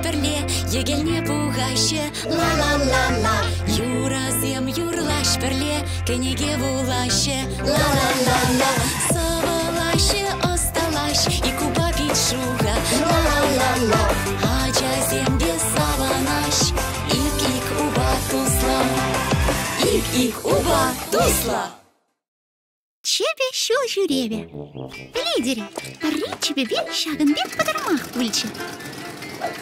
пӗрле, йӗкелне пухаҫҫӗ. Ла-ла-ла-ла, юрӑсем юрлаҫ пӗрле, кӗнеке вулаҫҫӗ. Ла-ла-ла-ла, сӑвӑлаҫҫӗ, ӑсталаҫ, ик упа пит шухӑ. Ла-ла-ла-ла, ачасем те савӑнаҫ, ик-ик упа туслӑ. Ик-ик упа туслӑ. Чӗпӗ ҫул ҫӳревӗ. Пӗлетӗр-и, пӗрре чӗпӗпе ҫакӑн пек пӑтӑрмах пулчӗ.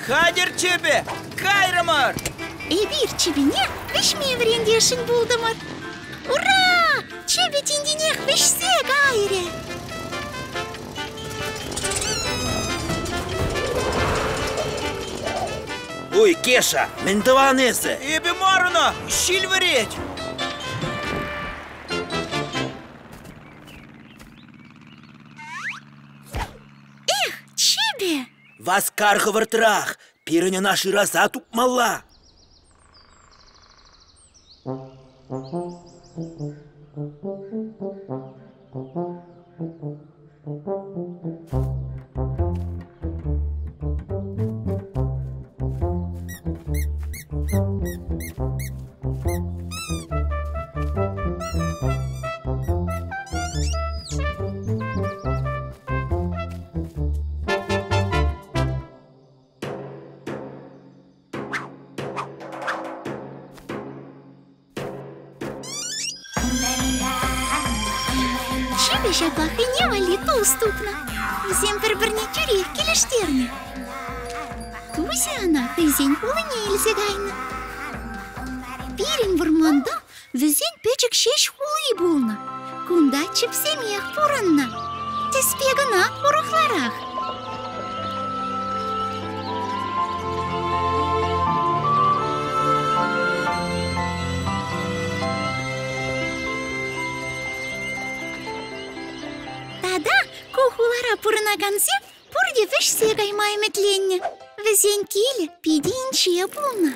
Хатӗр чӗпӗ, кайрӑмӑр! Эпир чӗпӗне вӗҫме вӗрентесшӗн пултӑмӑр. Ура! Чӗпӗ тин-тинех вӗҫсе кайрӗ! Уй, Кеша, мӗн тӑван эсӗ? Эпӗ мар ӑна, ҫил вӗрет! Эх, чӗпӗ! Васкар хӑвӑртрах! Пирӗн ӑна шыраса тупмалла! Чӗпӗ ҫапла хӑйне валли тус тупнӑ. Вӗсем пӗр-пӗрне тӳрех килӗштернӗ. Тусӗ ӑна хӑйсен хулине илсе кайнӑ. Пирӗн вӑрманта вӗсен пӗчӗк ҫеҫ хули пулнӑ. Кунта чӗпсемех пурӑннӑ. Тӗспе кӑна урӑхларах. Тата ку хулара пурӑнакансем пурте вӗҫсе кайма ӗмӗтленнӗ. Вӗсен килӗ питӗ инҫе пулнӑ.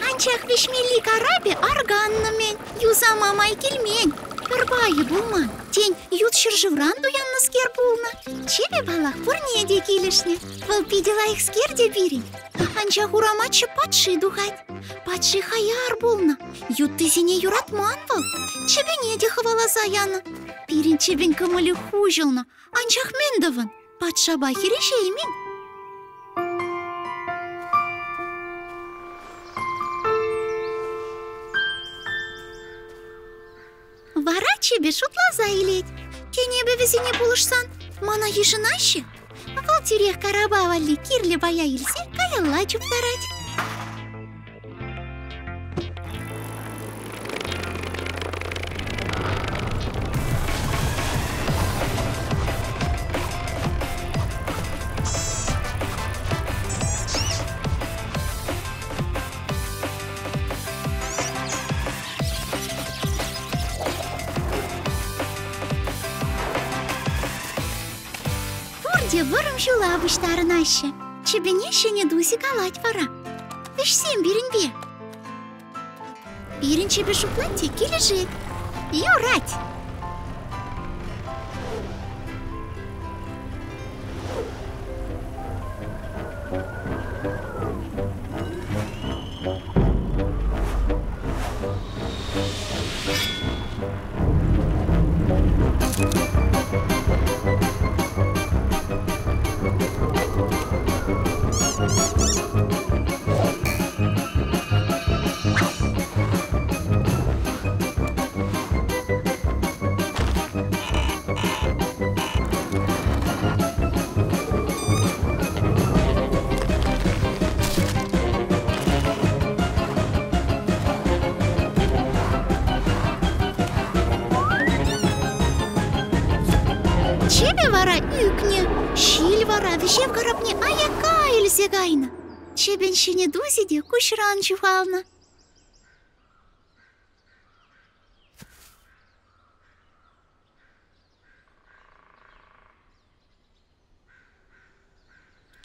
Анчах вӗҫмелли карапӗ арканнӑ-мӗн, юсама май килмен. Пӗр пайӗ пулман. Тен, ют ҫӗршывран туяннӑскер пулнӑ. Чӗпӗ, паллах, пурне те килӗшнӗ. Вӑл питӗ лайӑхскер те пирӗн. Анчах урама чӗп патши тухать. Патши хаяр пулнӑ. Юттисене юратман вӑл. Чӗпӗне те хӑваласа янӑ. Пирӗн чӗпӗн кӑмӑлӗ хуҫӑлнӑ. Анчах мӗн тӑвӑн? Патшапа хирӗҫеймӗн. Вара чӗпӗ шутласа илет. Тен, эпӗ вӗсене пулӑшсан мана йышӑнаҫҫӗ? Вӑл тӳрех карапа валли кирлӗ пая илсе каялла чуптарать. Пурте вӑрӑм ҫула пуҫтарӑнаҫҫӗ. Чӗпӗне ҫӗнӗ тусӗ калать вара. Ӗҫсем пирӗнпе. Пирӗн чӗпӗ шутлать те килӗшет. Юрать! Чӗпӗ вара ӳкнӗ, ҫил вара вӗҫев карапне аякка илсе кайнӑ. Чӗпӗн ҫӗнӗ тусӗ те куҫран ҫухалнӑ.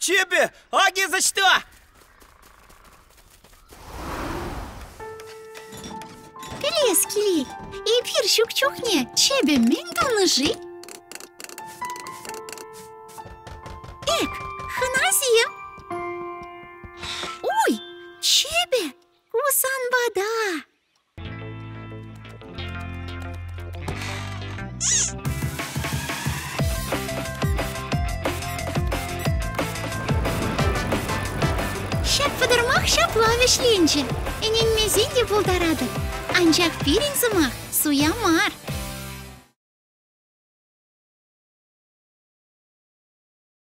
Чӗпӗ, ак эс ӑҫта? Пӗлес килет, эпир ҫук чухне чӗпӗ мӗн тунӑ-ши? Эк, хӑнасем! Тата! Ҫак пӑтӑрмах ҫапла вӗҫленчӗ. Ӗненмесен те пултаратӑп. Анчах пирӗн сӑмах суя мар.